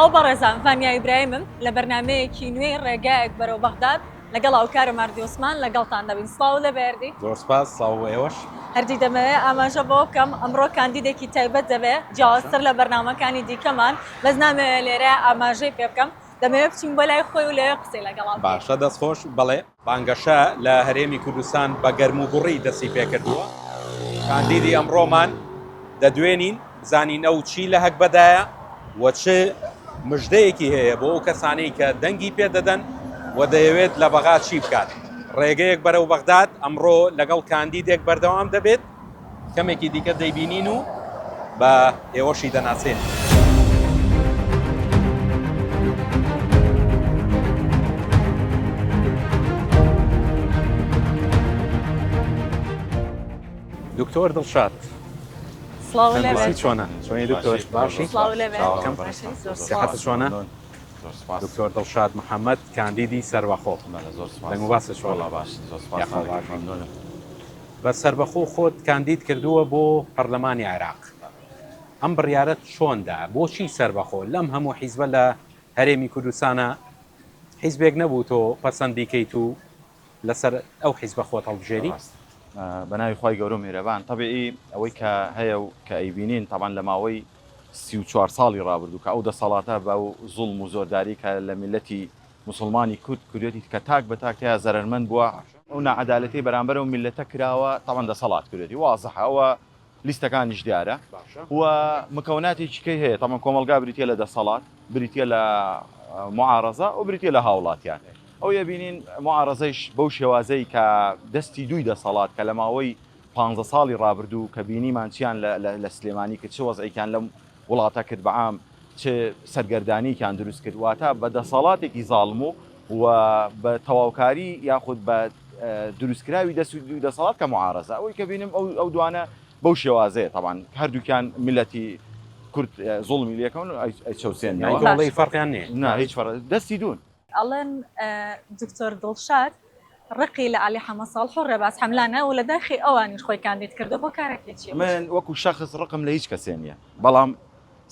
سڵاو بەڕێزان ڤانیا ئیبراهیمم لە بەرنامەیەکی نوێی ڕێگایەک بەرەو بەغداد لەگەڵ هاوکارم هەردی عوسمان لەگەڵتان دەبین سڵاو لێ بێ هەردی. زۆر سپاس سڵاو بۆ ئێوەش. هەردی دەمەوێ ئاماژە بەوە بکەم ئەمڕۆ کاندیدێکی تایبەت دەبێ جیاوازتر لە بەرنامەکانی دیکەمان بەس نامەوێ لێرە ئاماژەی پێ بکەم دەمەوێ بچین بۆ لای خۆی و لەوێ قسەی لەگەڵا بکەین. باشە دەست خۆش بەڵێ. بانگەشە لە هەرێمی کوردستان بە گەرموگوڕی دەستی پێکردووە، کاندیدی ئەمڕۆمان دەدوێنین بزانین ئەو چی لە هەگبەدایە و چ مژدەیەکی هەیە بۆ ئەو کەسانەی کە دەنگی پێدەدەن و دەیەوێت لە بەغا چی بکات. ڕێگەیەک بەرەو بەغداد ئەمڕۆ لەگەڵ کاندیدێک بەردەوام دەبێت. کەمێکی دیکە دەیبینین و بە ئێوەشی دەناسێنین. دکتۆر دڵشاد سڵاو لێ بێت. چۆنە چۆنی دکتۆر باشی سڵاو لێ بێت. سیحەتت چۆنە دکتۆر دڵشاد محەممەد کاندیدی سەربەخۆ دەنگ و باست چۆنە یاخوا باشی بە سەربەخۆ خۆت کاندید کردووە بۆ پەرلەمانی عێراق، ئەم بڕیارەت چۆن دا؟ بۆچی سەربەخۆ؟ لەم هەموو حیزبە لە هەرێمی کوردستانا حیزبێک نەبوو تۆ پەسەندی کەیت و لەسەر ئەو حیزبە خۆت هەڵبژێری؟ بە ناوی خوای گەورە و میهرەبان. تەبیعی ئەوەی کە هەیە و کە ئەیبینین تەبعەن لە ماوەی 34 ساڵی ڕابردوو کە ئەو دەسەڵاتە بە زوڵم و زۆرداری کە لە میللەتی موسڵمانی کورد کردوێتی کە تاک بە تاک تیا زەرەرمەند بووە، ئەو ناعەدالەتەی بەرامبەر ئەو میللەتە کراوە تەبعەن دەسەڵات کردوێتی وازحە ئەوە لیستەکانیش دیارە و مکەوناتێکی کەی هەیە تەبعەن کۆمەڵگا بریتیە لە دەسەڵات بریتیە لە معارەزە و بریتیە لە هاوڵاتیان ئەو یەبینین معارەزەیش بەو شێوازەی کە دەستی دووی دەسەڵات کە لە ماوەی پانزە ساڵی ڕابردوو کە بینیمان چیان لە سلێمانی کرد چ وەزعێکیان لەم وڵاتە کرد بە عام چ سەرگەردانیەکیان دروست کرد واتە بە دەسەڵاتێکی زاڵم و و بە تەواوکاری یاخود بە دروستکراوی دەست و دوو دەسەڵات کە معارەزە ئەوەی کە بینم ئەو ئەو دوانە بەو شێوازەیە تەبان هەردووکیان میلەتی کورد زوڵمی لێکەون ئەی چەوسێنەوە یانی فەرقیان نییە نا هیچ فەرق دەستی دوون. ئەڵێن دکتۆر دڵشاد ڕقی لە عەلی حەمە ساڵح و ڕێباز حەملانە و لە داخی ئەوانیش خۆی کاندید کردووە، هۆکارەکەی چییە؟ من وەکو شەخس ڕقم لە هیچ کەسێ نییە، بەڵام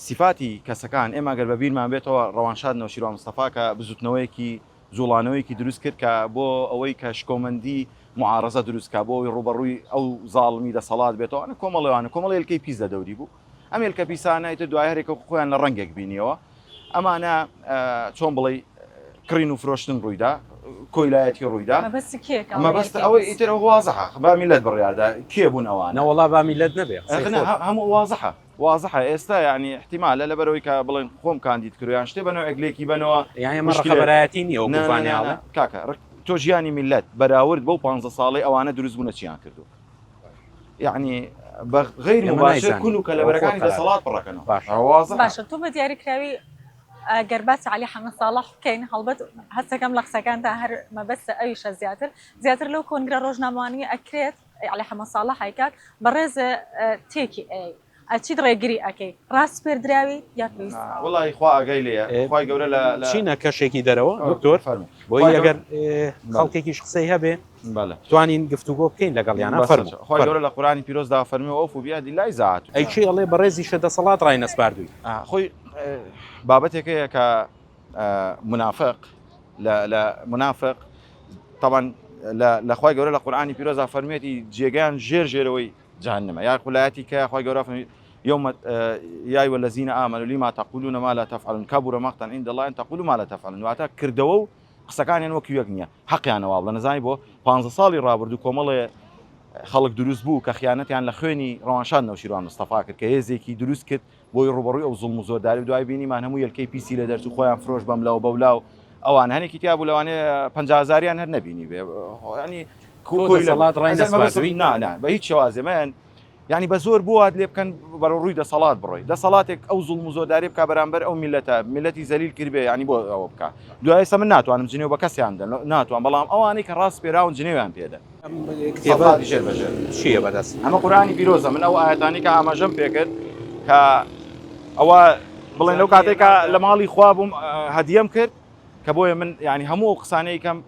سیفاتی کەسەکان، ئێمە گەر بە بیرمان بێتەوە ڕەوانشاد نەوشیروان مستەفا کە بزوتنەوەیەکی جوڵانەوەیەکی دروست کرد کە بۆ ئەوەی کە شکۆمەندی موعارەزە دروست کا بۆ ئەوەی ڕووبەڕووی ئەو زاڵمی دەسەڵات بێتەوە، ئەوانە کۆمەڵێوانە کۆمەڵێ هێلکەی پیس لە دەوری بوو، ئەم هێلکە پیسانە ئیتر دوای هەرێکە خۆیان لە ڕەنگێک بینیەوە. ئەمانە چۆن بڵێی کڕین و فرۆشتن ڕوویدا کۆیلایەتی ڕوویدا مەبەست کێ کە مەبەست ئەوەی ئیتر ئەو وازحە با میلەت بڕیاردا کێ بوون ئەوانە نەوەڵا با میلەت نەبێ قسەی ئەخ نا، خۆت. هەموو وازحە وازحە ئێستا یعنی احتیمالە لەبەرئەوەی کە بڵێن خۆم کاندید کرد یان شتێ بە نەوعێک لێکی بەنەوە یانی ئەمە مشکلە ڕقەبەرایەتی نییە وەکو نا نا ڤانیا نا ئەڵێ نا کاکە ڕق تۆ ژیانی میلەت بەراورد بەو پانزە ساڵەی ئەوانە دروست بوونە چیان کردووە یعنی بە غیر ئێمە مباشر نایزانین کون و ئەوە خۆت کەلەبەرەکانی قەرارە دەسەڵات پڕەکەنەوە باشە وازحە. باشە تۆ بە دیاریکراوی گەر باسی عەلی حەمە ساڵح بکەین هەڵبەت هەستەکەم لە قسەکانتا هەر مەبەستە ئەویشە زیاتر زیاتر لەو کۆنگرە ڕۆژنامەوانی ئەکرێت عەلی حەمە ساڵح ئەیکات بەڕێز تێکی ئەیەی ئەچیت ڕێگری ئەکەی ڕاسپێردراوی یا پێویست وەڵی خوا ئاگای لێیە خوای گەورە لە چینە کەشێکی دەرەوە دکتۆر بۆی ئەگەر خەڵکێکیش قسەی هەبێ توانین گفتوگۆ بکەین لەگەڵیانە فەرموو خوای گەورە لە قورئانی پیرۆزدا فەرمی أوفوا بعهد الله إذا عاهدتم ئەی کێ ئەڵێ بەڕێزیشە دەسەڵات ڕای نەسپاردووی خۆی بابەتێک هەیە کە منافق لە لە منافق طبعا لە لە خوای گەورە لە قورئانی پیرۆزدا فەرمیەتی جێگەیان ژێر ژێرەوەی جهنمە یا خولایەتی کە خوای گەورە فەرمی يوم يا أيها الذين آمنوا لما تقولون ما لا تفعلون كبر مقتا عند الله أن تقولوا ما لا تفعلون واتە کردەوە و قسەکانیان وەکو یەک نییە حەقیانە وا بڵێن نەزانی بۆ پانزە ساڵی ڕابردوو کۆمەڵێ خەڵک دروست بوو کە خیانەتیان لە خوێنی ڕەوانشاد نەوشیروان مستەفا کرد کە هێزێکی دروست کرد بۆی ڕووبەڕووی ئەو زوڵم و زۆرداری و دوای بینیمان هەموو یەلکەی پیسی لێ دەرچوو خۆیان فرۆش بەم لاو بەولا و ئەوان هەنێکی تیا بوو لەوانەیە 50 هەزاریان هەر نەبینی بێ ینی دەسەڵات ڕای نەسپاردووی نا نا بە هیچ شێوازێ من یعنی بە زۆر بۆ وات لێ بکەن بەرەو ڕووی دەسەڵات بڕۆی دەسەڵاتێک ئەو زوڵم و زۆرداری بکا بەرامبەر ئەو میلەتە میلەتی زەلیل کردبێ یعنی بۆ ئەوە بکا دوای ئێستا من ناتوانم جنێو بە کەسیان دەن ناتوان بەڵام ئەوانەی کە ڕاست پێراون جنێویان پێدەن ئەم کتێبە ژێر بە ژێر چییە بەدەست ئەمە قورئانی پیرۆزە من ئەو ئایەتانی کە ئاماژەم پێکرد کە ئەوە بڵێن لەو کاتێک کە لە ماڵی خوا بووم هەدیەم کرد کە بۆیە من یعنی هەموو ئەو قسانەی کەم.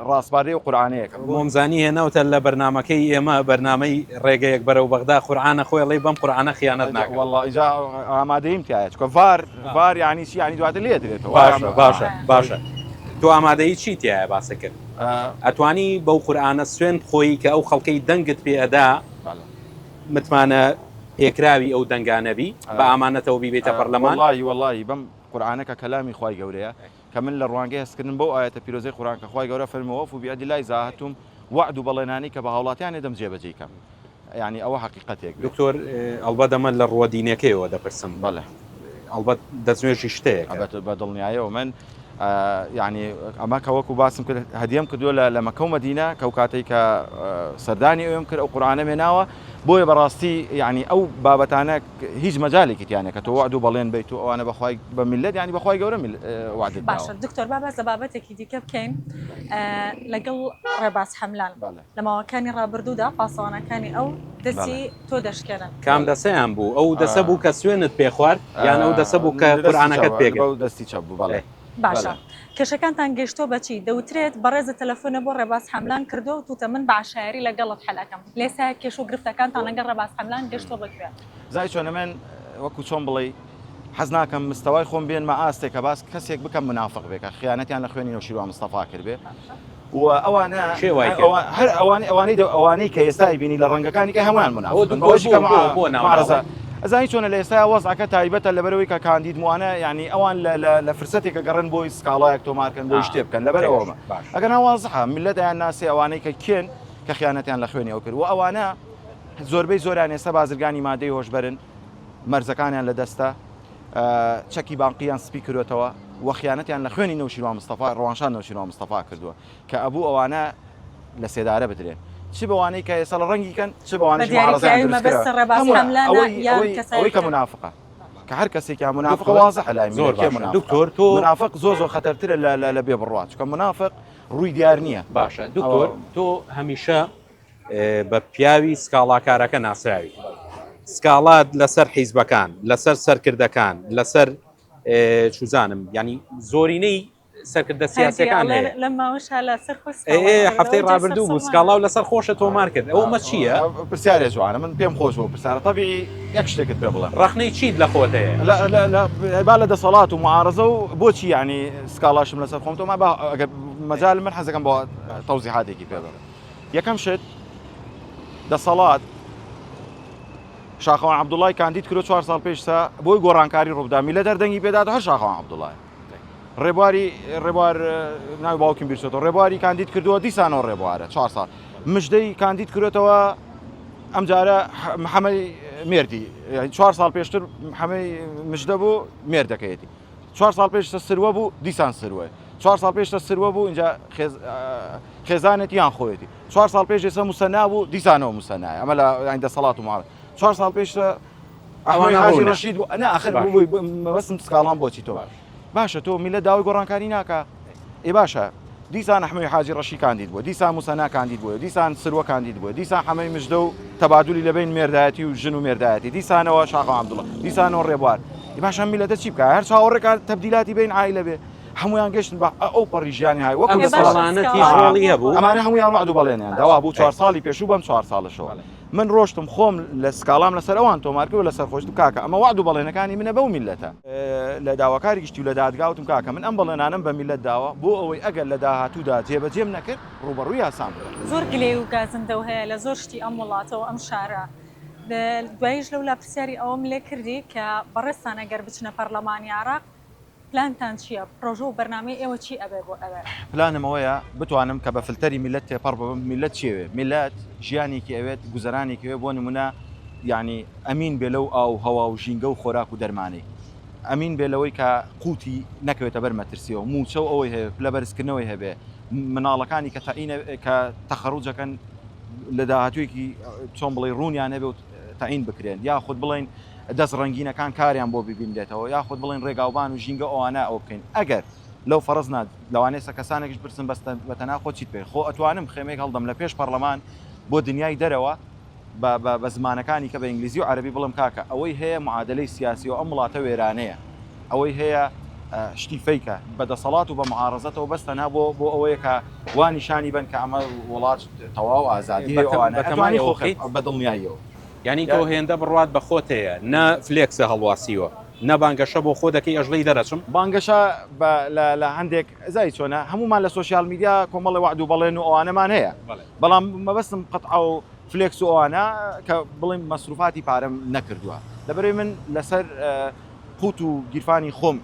ڕاسپاردەی ئەو قورعانەیە کە. بۆمزانی هێناوتە لە بەرنامەکەی ئێمە بەرنامەی ڕێگەیەک بەرەو بەغدا قورعانە خۆی ئەڵێی بەم قورعانە خیانەت ناکەم. وەڵا ئیجا ئامادەییم تیایە چونکە ڤار ڤار یانی چی یانی دواتر لێ ئەدرێتەوە. باشە باشە باشە تۆ ئامادەیی چی تیایە باست کرد ئەتوانی بەو قورعانە سوێند بخۆی کە ئەو خەڵکەی دەنگت پێ ئەدا متمانە پێکراوی ئەو دەنگانە بی بە ئامانەتەوە بیبەیتە پەرلەمان؟ وەڵاهی وەڵاهی بەم قورعانە کە کەلامی خوای گەورەیە کە من لە ڕوانگەی هەستکردن بەو ئایەتە پیرۆزەی قورئان کە خوای گەورە فەرمووی وەوفو بعهد اللە اذا عاهدتم وەعد و بەڵێنانەی کە بە هاوڵاتیان ئەدەم جێبەجێی کەم یانی ئەوە حەقیقەتێک بێت. دکتۆر ئەڵبەت ئەمە لە ڕووە دینیەکەیەوە دەپرسم. بەڵێ. ئەڵبەت دەستنوێژی شتەیەکە. بە دڵنیایەوە من یانی ئەمە کە وەکو باسم کرد هەدیەم کردووە لە لە مەکە و مەدینە کە ئەو کاتەی کە سەردانی ئەوێم کرد ئەو قورئانەم هێناوە بۆیە بەڕاستی یانی ئەو بابەتانە هیچ مەجالێکی تیا نیە کە تۆ وەعد و بەڵێن بەیت و ئەوانە بەخوای بە میللەت یانی بەخوای گەورە وەعدت داوە. باشە دکتۆر با باس لە بابەتێکی دیکە بکەین لەگەڵ ڕێباز حەملان لە ماوەکانی ڕابردوودا پاسەوانەکانی ئەو دەستی تۆ دەشکێنن. کام دەسەیان بوو؟ ئەو دەسە بوو کە سوێنت پێ خوارد یان ئەو دەسە بوو کە قورئانەکەت پێ گرت؟ دەستی چەپ بوو بەڵێ. باشە کێشەکانتان گەیشتووە بە چی؟ دەوترێت بەڕێزت تەلەفۆنە بۆ ڕێباز حەملان کردووە و توتە من بە عەشایەری لەگەڵت حەل ئەکەم. لێسایە کێشە و گرفتەکانتان لەگەڵ ڕێباز حەملان گەشتووە بە کوێ؟ زای چۆنە من وەکو چۆن بڵێی حەز ناکەم مستەوای خۆم بێنمە ئاستێک کە باس کەسێک بکەم منافق بێ کە خیانەتیان لە خوێنی نەوشیروان مستەفا کردبێ و ئەوانە کێ وای کرد؟ هەر ئەوانەی ئەوانەی ئەوانەی کە ئێستا ئەیبینی لە ڕەنگەکانی کە هەموویان ئەوە منافقن دکتۆر بەوەشی بۆ کە بۆ مع بۆ ناو معارەزە ناڵێ؟ ئەزانی چۆنە لە ئێستایا وەزعەکە تایبەتە لەبەرئەوەی کە کاندید موانە یانی ئەوان لە لە لە فرسەتێکە گەڕێن بۆی سکاڵایەک تۆمار کەن بۆی شتێ بکەن لەبەر ئەوەمە باش ئەگەنا وازحە میللەت ئەیان ناسێ ئەوانەی کە کێن کە خیانەتیان لە خوێنی ئەو کرد و ئەوانە زۆربەی زۆریان ئێستا بازرگانی مادەی هۆشبەرن مەرزەکانیان لە دەستە چەکی بانقیان سپی کرۆتەوە و خیانەتیان لە خوێنی نەوشیروان مستەفا ڕەوانشاد نەوشیروان مستەفا کردووە کە ئەبوو ئەوانە لە سێدارە بدرێن چ بەوانەی کە ئێستا لە ڕەنگی کەن چ بەوانەی بەدیاریکراوی مەبەست ڕێباز حەملانە یان کەسایەتی ئەوەی کە منافقە کە هەر کەسێکیان منافقە وازحە لای زۆر کێ باشە منافقە دکتۆر تۆ منافق زۆر زۆر خەتەرترە لە لە لە بێ بڕوا چونکە منافق ڕووی دیار نییە. باشە دکتۆر تۆ هەمیشە بە پیاوی سکاڵاکارەکە ناسراوی سکاڵات لەسەر حیزبەکان لەسەر سەرکردەکان لەسەر چوزانم ینی زۆرینەی سەرکردە سیاسەکان هەیە لە ماوەشا لەسەر خۆی هەفتەی ڕابردوو بوو سکاڵا و لەسەر خۆشە تۆمار کرد ئەو مە چییە؟ پرسیارێ جوانە من پێم خۆش بوو پرسیارە تەبی یەک شتێکت پێ بڵێم ڕەخنەی چیت لە خۆت هەیە؟ با لە دەسەڵات و معارەزە و بۆچی یعنی سکاڵاشم لەسەر خۆم تۆمار با ئەگەر مەجال من حەزەکەم بۆ تەوزیحاتێکی پێ بڵێم یەکەم شت دەسەڵات شاخەوان عەبدوڵای کاندید کرۆ چوار ساڵ پێشسا بۆی گۆڕانکاری ڕووبدا میلەت هەر دەنگی پێدات هەر شاخەوان عەبدوڵای ڕێبواری ڕێبوار ناوی باوکیم بیرچێتەوە ڕێبواری کاندید کردووە دیسانەوە ڕێبوارە چوار ساڵ مژدەی کاندید کرێتەوە ئەمجارە محەمەی مێردی چوار ساڵ پێشتر محەمەی مژدە بوو مێردەکەیەتی چوار ساڵ پێشتە سروە بوو دیسان سروە چوار ساڵ پێشتە سروە بوو اینجا خێزانێتی یان خۆیەتی چوار ساڵ پێش ئێستا موسەنا بوو دیسانەوە موسەنایە ئەمە لە یانی دەسەڵات و ماڵ چوار ساڵ پێشتە ئەوانە حاجی ڕەشید بوو ئەنا ئاخر مەبەستم سکاڵام بۆچی تۆ باشە تۆ میلەت داوای گۆڕانکاری ناکا ئێ باشە دیسان ئەحمەوی حاجی ڕەشی کاندید بووە دیسان موسەنا کاندید بووە دیسان سروە کاندید بووە دیسان حەمەی مژدە و تەبادلی لە بین مێردایەتی و ژن و مێردایەتی دیسانەوە شاخە عەبدوڵڵا دیسانەوە ڕێبوار ئێ باشە میلەتە چی بکە هەر چاوەڕێکا تەبدیلاتی بین عایلە بێ هەمویان گەشتن بە ئەو پەڕی ژیانی های وەکو دەسەڵانە ڕۆڵی هەبوو ئەمانە هەمویان وعد و بەڵێنیان داوا بوو چوار ساڵی پێشوو بەم چوار ساڵەشەوە من ڕۆشتم خۆم لە سکاڵام لەسەر ئەوان تۆمار کرد و لەسەر خۆشتم کاکە ئەمە وەعد و بەڵێنەکانی منە بەو میللەتە. لە داواکاری گشتی و لە دادگا وتم کاکە من ئەم بەڵێنانەم بە میللەت داوە بۆ ئەوەی ئەگەر لە داهاتوودا جێبەجێم نەکرد ڕووبەڕووی یاسام بکەن. زۆر گلەیی و گازندەو هەیە لە زۆر شتی ئەم وڵاتە و ئەم شارە. دواییش لەولا پرسیاری ئەوەم لێ کردی کە بەڕێزتان ئەگەر بچنە پەڕلەمانی عێراق پلانتان چیە؟ پرۆژە و بەرنامەی ئێوە چی ئەبێ بۆ ئەوێ؟ پلانم ئەوەیە بتوانم کە بە فلتەری میللەت تێپەڕ ببم، میللەت چی ئەوێ؟ میللەت ژیانێکی ئەوێت، گوزەرانێکی ئەوێ، بۆ نموونە یانی ئەمین بێ لەو ئاو و هەوا و ژینگە و خۆراک و دەرمانەی، ئەمین بێ لەوەی کە قوتی نەکەوێتە بەر مەترسیەوە، مووچە و ئەوەی هەبێ، پلە بەرزکردنەوەی هەبێ، مناڵەکانی کە تەعین کە تەخەروج ئەکەن لە داهاتوویەکی چۆن بڵێی ڕوونیان هەبێ و تەعین بکرێن، یاخود بڵێین دەست ڕەنگینەکان کاریان بۆ ببینرێتەوە یاخود بڵێن ڕێگاوبان و ژینگە ئەوانە ئەوە بکەین ئەگەر لەو فەڕز نا لەوانەیە کەسانێکیش پرسن بەس بە تەنها خۆ چیت پێ خۆ ئەتوانم خێمەیەک هەڵدەم لە پێش پەڕلەمان بۆ دنیای دەرەوە بە بە بە زمانەکانی کە بە ئینگلیزی و عەرەبی بڵێم کاکە ئەوەی هەیە معادلەی سیاسی و ئەم وڵاتە وێرانەیە ئەوەی هەیە. شتی فەیکە بە دەسەڵات و بە معارەزەتەوە بەس تەنها بۆ بۆ ئەوەیە کە وا نیشانی بەن کە ئەمە وڵات تەواو ئازادی هەیە ئەوانە ئەتوانی خۆ بە دڵنیاییەوە. یانی تۆ هێندە بڕوات بە خۆت هەیە نە فلێکسە هەڵواسیوە نە بانگەشە بۆ خۆ دەکەی ئەژڵێی دەرەچم؟ بانگەشە بە لە لە هەندێک زای چۆنە هەموومان لە social media کۆمەڵێ وەعد و بەڵێن و ئەوانەمان هەیە بەڵام مەبەستم قەتعە و فلێکس و ئەوانە کە بڵێم مەسروفاتی پارەم نەکردووە لەبەرەی من لەسەر قوت و گیرفانی خۆم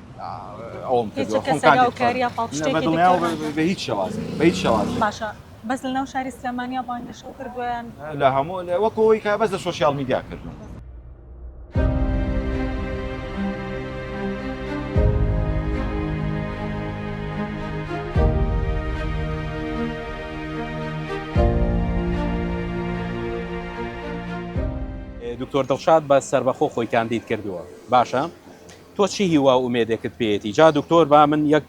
ئەوەم هیچ کردووە خۆم کەسێک کاندید هاوکاریە کردووە پاڵپشتێکی بە دڵنیاوە دکتۆر ناکات؟ بە هیچ شێوازێک بە هیچ شێوازێک. باشە بەس لەناو شاری سلێمانیا بانگەشەو کردووە یان؟ لە هەموو وەکو ئەوەی کە بەس لە social media کردووم. دکتۆر دڵشاد بە سەربەخۆ خۆی کاندید کردووە باشە تۆ چی هیوا و ئومێدێکت پێیەتی جا دکتۆر با من یەک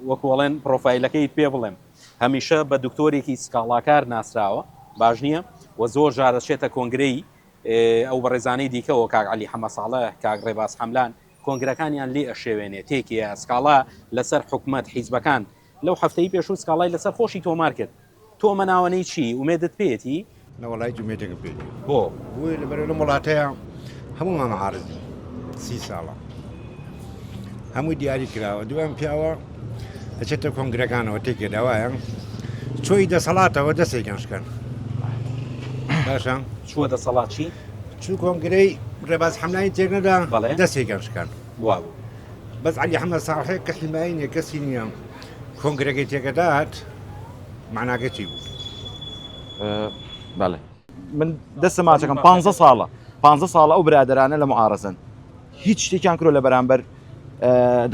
وەکوڵێن پرۆفایلەکەیت پێ بڵێم هەمیشە بە دکتۆرێکی سکاڵاکار ناسراوە باش نییە و زۆر جارە چێتە کۆنگرەی ئەو بەڕێزانەی دیکەوە کاک علی حەمەساڵە کاک ڕێباز حەملان کۆنگرەکانیان لێ ئەشێوێنێ تێکیە سکاڵا لەسەر حکومەت حیزبەکان لەو هەفتەی پێشوو سکاڵای لەسەر خۆشی تۆمار کرد تۆ ئەمە ناوەنەی چی؟ ئومێدت پێیەتی؟ نەوەڵا هیچ ئومێدێکم پێ نییە. بۆ؟ بۆیە لەبەرئەوەی لەم وڵاتەیا هەموومان معارزین سی ساڵە هەمووی دیاری کراوە دوو ئەم پیاوە ئەچێتە کۆنگرەکانەوە تێکێدا وایە چۆی دەسەڵاتەوە دەستێکیان شکان باشە چووە دەسەڵات چی؟ چوو کۆنگرەی ڕێباز حەملانی تێک نەدا بەڵێ. دەستێکیان شکان وابوو. بەس عەلی حەمە ساڵحێک کە حیمایی نییە کەسی نییە کۆنگرەکەی تێکەدات معناکە چی بوو؟ بەڵێ من دەستە ماچەکەم پ ساڵە پ ساڵە ئەو برادرانە لە معارزن هیچ شتێکیان کرۆ لە بەرامبەر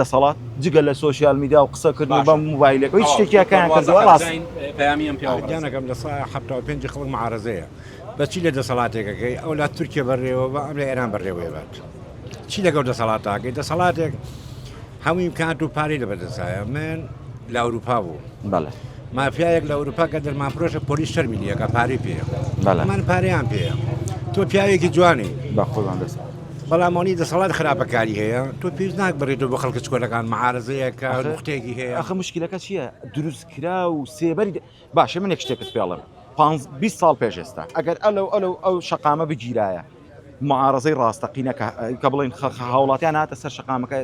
دەسەڵات جگە لە social media و قسەکردن بە موبایلێک هیچ شتێکیان کردووە ڕاست پەیامی ئەم پیاوە گیانەکەم لە سا 75 خەڵک معارزەیە بەچی لە دەسەڵاتێکەکەی ئەو لا تورکیە بەڕێوە بە ئەم لە ئێران بەڕێوەی بات چی لەگەڵ دەسەڵاتاکەی دەسەڵاتێک هەموو ئیمکانات و پارەی لەبەردەستایە من لە ئەوروپا بوو بەڵێ مافیایەک لە ئەوروپا کە دەرمانفرۆشە پۆلیس شەرمی لەکە پارەی پێیە بەڵێ من پارەیان پێیە تۆ پیاوێکی جوانی بە قوربان دەست بەڵام ئەوەی دەسەڵات خراپەکاری هەیە تۆ پێویست ناک بڕێتەوە بۆ خەڵکە چکۆلەکان معارزەیەکە نوختەیەکی هەیە ئەخە مشکلەکە چییە دروستکرا و سێبەری باشە من یەک شتێکت پێڵم 20 ساڵ پێش ئێستا ئەگەر ئەلەو ئەلەو ئەو شەقامە بگیرایە معارەزەی ڕاستەقینە کە بڵێن هاوڵاتیان هاتە سەر شەقامەکە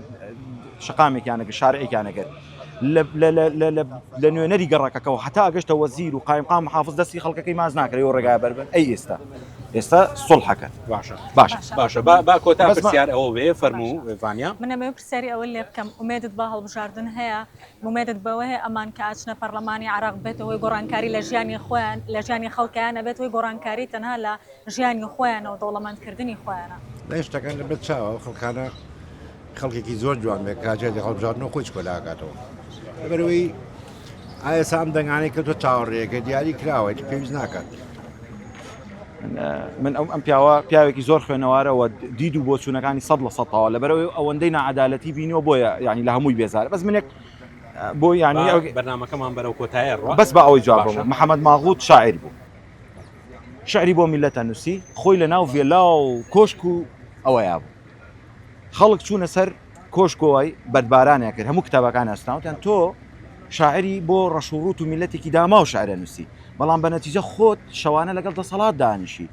شەقامێکیانەگە شارێکیانەگەر لە نوێنەری گەڕەکەکەەوە هەتا گەشتە وەزیر و قایمقام محافظ دەستی خەڵکەکەی ماز ناکرێ و ڕێگا بەربن ئەی ئێستا ئێستا سڵحەکە باشە باشە باشە با کۆتا پرسیار ئەوە بێ فەرموو ڤانیا منەمەوێ پرسیاری ئەوە لێ بکەم ئومێدت بە هەڵبژاردن هەیە ئومێدت بەوە هەیە ئەمان کە ئەچنە پەرلەمانی عێراق بێتە هۆی گۆڕانکاری لە ژیانی خۆیان لە ژیانی خەڵکیان ئەبێت هۆی گۆڕانکاری تەنها لە ژیانی خۆیانە و دەوڵەمەند کردنی خۆیانە. لای شتەکان لەبەر چاوە ئەو خەڵکانە خەڵکێکی زۆر جوان بێت کاجێتی هەڵبژاردنەوە خۆی چکۆ لاکاتەوە لەبەرەوەی ئایا ئەم دەنگانەی کە تۆ چاوەڕێیەکە دیاری کراوە پێویست ناکات. من ئەم ئەم پیاوە پیاوێکی زۆر خوێنەوارە و دید و بۆچوونەکانی سەد لە سەد تەواو لەبەرئەوەی ئەوەندەی ناعەدالەتی بینیوە بۆیە یعنی لە هەمووی بێزارە بەس منێک بۆ یعنی با بەرنامەکەمان بەرەو کۆتایە ڕوا بەس بە ئەوەی جواب باشە. بەمەوە محەممەد ماغوت شاعیر بوو شعری بۆ میللەتە نووسی خۆی لە ناو ڤێلا و کۆشک و ئەوەیا بوو خەڵک چوونە سەر کۆشکۆی بەردبارانیان کرد هەموو کتابەکانیان سوتان وتیان تۆ شاعری بۆ ڕەش و ڕووت و میللەتێکی داماو شعرە نووسی بەڵام بە نەتیجە خۆت شەوانە لەگەڵ دەسەڵات دانیشی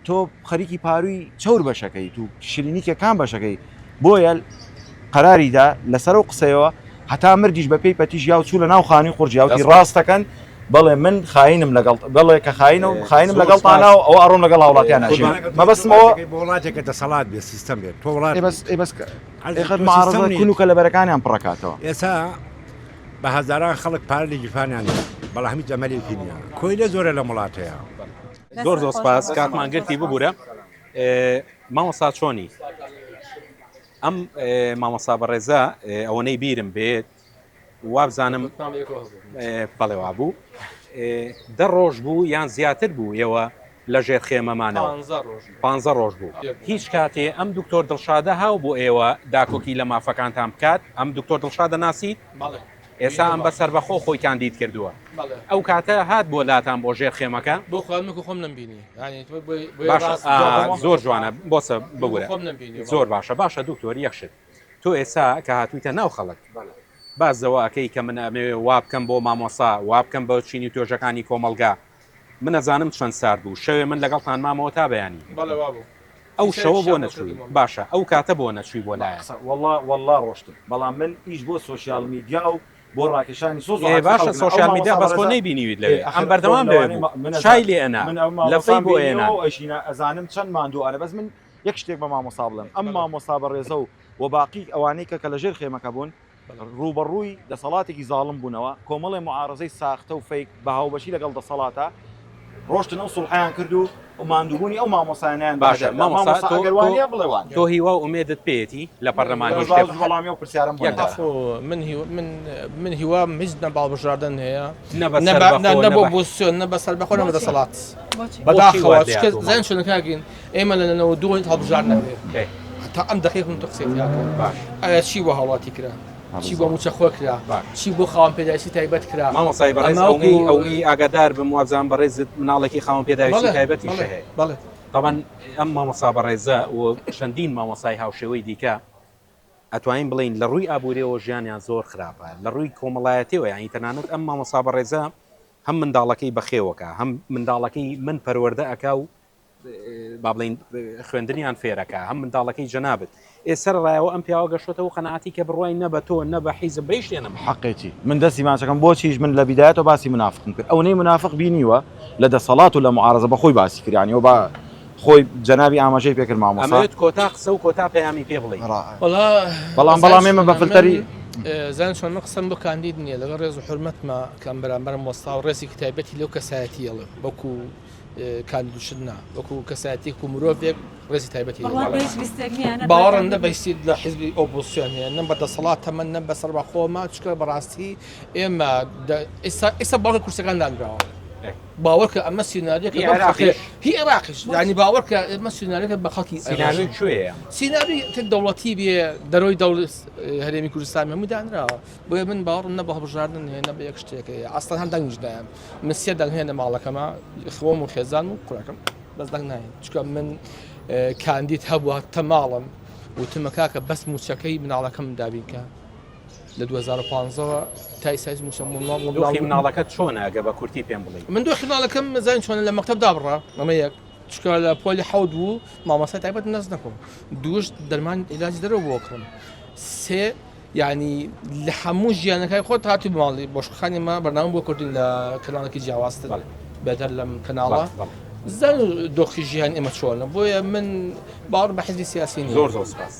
تۆ خەریکی پارووی چەور بەشەکەیت و شیرینی کێکان بەشەکەی بۆیە قەراریدا لەسەر ئەو قسەیەوە هەتا مردیش بە پێی پەتی ژیا و چوو لە ناو خانووی قورجیاوتی ڕاستەکەن بەڵێ من خاینم لەگەڵ بەڵێ کە خاینە و خاینم لەگەڵتانە و ئەوە ئەڕۆم لەگەڵ هاوڵاتیان ناژیم مەبەستمەوە بۆ وڵاتێکە دەسەڵات بێ سیستەم بێت تۆ وڵات بەس بەس معارضە کون و کەلەبەرەکانیان پڕەکاتەوە ئێستا بە هەزاران خەڵک پارە لە گیرفانیان نیە بەڵام هیچ ئەمەلێکی نییە کۆیلە زۆرە لەم وڵاتەیە. زۆر زۆر سپاس کاتمان گرتی ببورە مامۆستا چۆنی ئەم مامۆستا بەڕێزە ئەوەنەی بیرم بێت وابزانم بەڵێ وابوو دە ڕۆژ بوو یان زیاتر بوو ئێوە لە ژێر خێمەمانەوە پ ڕۆژ بوو هیچ کاتێ ئەم دکتۆر دڵشادە هاو بۆ ئێوە داکۆکی لە مافەکانتان بکات ئەم دکتۆر دڵشادە ناسیت ئێستا ئەم بە سەربەخۆ خۆی کاندید کردووە ئەو کاتە هات بۆ لاتان بۆ ژێر خێمەکە بۆ خواردنەکە خۆم نەمبینی زۆر جوانە بۆسە بگورە زۆر باشە باشە دکتۆر یەکشت. تۆ ئێستا کە هاتوویتە ناو خەڵک باس لەوە ئەکەی کە من ئەمەوێ وا بکەم بۆ مامۆستا، وا بکەم بە چینی توێژەکانی کۆمەڵگا. من ئەزانم چەند سارد بوو. شەوێ من لەگەڵتان مامەوە تا بەیانی. بەڵێ وا بوو. ئەو شەوە بۆ نەچووی؟ باشە ئەو کاتە بۆ نەچووی بۆ لایان؟ وەڵا وەڵا ڕۆشتم بەڵام من ئیش بۆ social media و بۆ ڕاکێشانی سۆز و ئێ عاتفی باشە خەڵک نا. ئەو سۆشیال میدیا مامۆستا بەس تۆ بەڕێزە نەیبینیویت ئێ لەوێ ئەم ئەخر خۆم بەردەوام لەوێ لەوانەیە بوو من چای ئەزانم لێ ئەنا من ئەو لەفەی مامۆستام بۆ بینیوە ئێنان. و ئەیشینا ئەزانم چەند ماندووانە بەس من یەک شتێک بە مامۆستا بڵێم ئەم مامۆستا بەڕێزە و و باقی ئەوانەی کە کە لە ژێر خێمەکە بوون ڕووبەڕووی دەسەڵاتێکی زاڵم بوونەوە، کۆمەڵێ موعارەزەی ساختە و fake بە هاوبەشی لەگەڵ دەسەڵاتا ڕۆشتن ئەو سوڵحەیان کرد و ماندووبوونی ئەو مامۆستایانەیان بە باشە هەدەر دا. مامۆستا مامۆستا تۆ ئەگەر تۆ وانیە بڵێ وانیە. تۆ هیوا و ئومێدت پێیەتی لە پەرلەمان هیچ باز شتێک وەڵامی ئەو پرسیارەم بۆ یەک نەدایەوە. عەفو من هیوا من من هیوام هیچ نە بە هەڵبژاردن هەیە نە بە نە بە سەربەخۆ نە نە بۆ بە بۆسیۆن نە بە سەربەخۆ نە بە بۆچی؟ دەسەڵات. بۆچی؟ بۆچی بەداخەوە وات چونکە لێهاتووە زانین مامۆستا؟ چۆنە کاک ئێمە لە 92 هەڵبژاردن نەکرێت ئێ. هەتا ئەم دەقیقە من تۆ قسەی تیا کەم باش. ئایا چی بۆ هاوڵاتی کرا چی بۆ مووچەخۆر کرا باش. چی بۆ خاوەن پێداویستی تایبەت کرا مامۆستای بەڕێز ئەمە ئەونەی وەکو ئەونەی ئاگادار بم وابزانم بەڕێزت مناڵێکی خاوەن پێداویستی بەڵێ تایبەتیشە بەڵێ هەیە بەڵێ. تەبعەن ئەم مامۆستا بەڕێزە و چەندین مامۆستای هاوشێوەی دیکە ئەتوانین بڵێین لە ڕووی ئابووریەوە ژیانیان زۆر خراپە لە ڕووی کۆمەڵایەتیەوە یانی تەنانەت ئەم مامۆستا بەڕێزە هەم منداڵەکەی بەخێوەکە هەم منداڵەکەی من پەروەردە ئەکا و با بڵێین خوێندنیان فێرەکە هەم منداڵەکەی جەنابت ئێ سەرەڕایەوە ئەم پیاوە گەشتۆتەوە قەناعەتی کە بڕوای نە بە تۆ نە بە حیزب بە هیچ شتێ نەما. حەقێتی من دەستی ماچەکەم بۆچیش من لە بیدایەتەوە باسی منافقم کرد ئەونەی منافق بینیوە لە دەسەڵات و لە معارەزە بە خۆی باسی کرد یانی ئەو با خۆی جەنابی ئاماژەی پێکرد مامۆستا. ئەمەوێت کۆتا قسە و کۆتا پەیامی پێ بڵێی. وەڵا بەڵام بەڵام ئێمە بە فلتەری. زان چۆن من قسەم بۆ کاندید نییە لەگەڵ ڕێز و حورمەتمە کە ئەم بەرامبەرم وەستا و ڕێزێکی تایبەتی لەو کەسایەتییەڵێم وەکو کاندید و شت نا وەکو کەسایەتیەک و مرۆڤێک ڕێزی تایبەتی بڕوات بە هیچ لیستێک نییە نە باوەڕم نە بە بە هیچ لە حیزبی ئۆپۆزسیۆن هەیە نە بە دەسەڵات تەمەن نە بە سەربەخۆمە چونکە بەڕاستی ئێمە ئێستا ئێستا باوەڕ کورسەکان دانراوە باوەڕکە ئەمە سیناریۆکە هی بەم خەڵکێ عێراقیش هی عێراقیش یعنی باوەڕکە ئەمە سیناریۆکە بە خەڵکی سیناریۆی کوێیە؟ سیناریۆی تر دەوڵەتی بێ دەرۆی دەوڵ هەرێمی کوردستان هەموو دانراوە بۆیە من باوەڕم نە بە هەڵبژاردن هەیە نە بە یەک شتێک هەیە ئەسڵەن هەر دەنگیش نایەم من سێ دەنگ هەیە لە ماڵەکەما خۆم و خێزان و کوڕەکەم بەس دەنگ نایەن چونکە من کاندید هەبوو هەتە ماڵم وتمە کاکە بەس موچەکەی مناڵەکەم دابینکە لە 2015ەوە تا ئیستا هیچ موچە دۆخی مناڵەکەت چۆنە ئەگە بە کورتی پێم بڵێی؟ من دۆخی مناڵەکەم زانین چۆنە لە مەکتەب دابڕا ئەمە یەک چونکە لە پۆلی حەوت بوو مامۆستای تایبەت نەز نەکەم دووش دەرمان عیلاجی دەرەوە بۆ کڕم سێ یانی لە هەموو ژیانەکای خۆت هاتی ماڵی بۆشخانی ما بەرنامە بۆ کردین لە کەناڵێکی جیاوازتر بەدەر لەم کەناڵە زان دۆخی ژیان ئێمە چۆنە بۆیە من باوەڕ بە حزبی سیاسی زۆر زۆر سپاس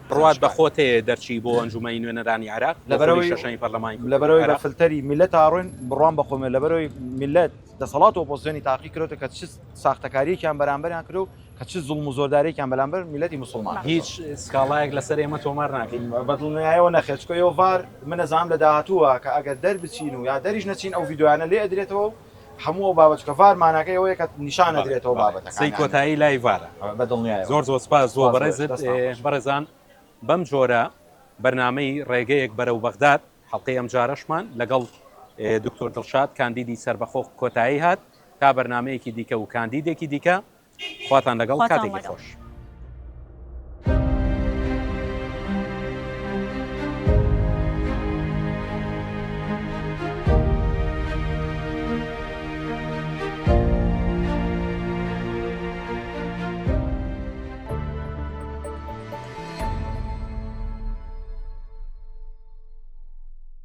بڕوات بە خۆت هەیە دەرچی بۆ ئەنجومەنی نوێنەرانی عێراق لەبەرەوەی شەشەمی پەرلەمانی لەبەرەوەی بە فلتەری میللەت ئاڕۆین بڕوام بە خۆمێ لەبەرەوەی میللەت دەسەڵات و ئۆپۆزسیۆنی تاقی کرۆتە کە چ ساختەکاریەکیان بەرامبەریان کرد و کە چ زوڵم و زۆردارێکیان بەرامبەر میللەتی موسڵمان کردووە. هیچ سکاڵایەک لەسەر ئێمە تۆمار ناکەی؟ بە دڵنیایەوە نەخێر، چونکە ئێوە ڤار من ئەزانم لە داهاتووە کە ئەگەر دەربچین و یا دەریش نەچین ئەو ڤیدیۆیانە لێ ئەدرێتەوە و هەموو ئەو بابەت چونکە ڤار ماناکەی ئەوەیە کە نیشان ئەدرێتەوە بابەتەکان قسەی کۆتایی لای ڤارە. بە دڵنیایەوە. زۆر زۆر سپاس بۆ سپاس بۆ بەڕێزت. دەستتان خۆش. بەڕێزان بەم جۆرە بەرنامەی ڕێگەیەک بەرەو بەغداد حەڵقەی ئەمجارەشمان لەگەڵ دکتۆر دڵشاد کاندیدی سەربەخۆ کۆتایی هات تا بەرنامەیەکی دیکە و کاندیدێکی دیکە خواتان لەگەڵ خواتان کاتێکی لەگەڵ. خۆش.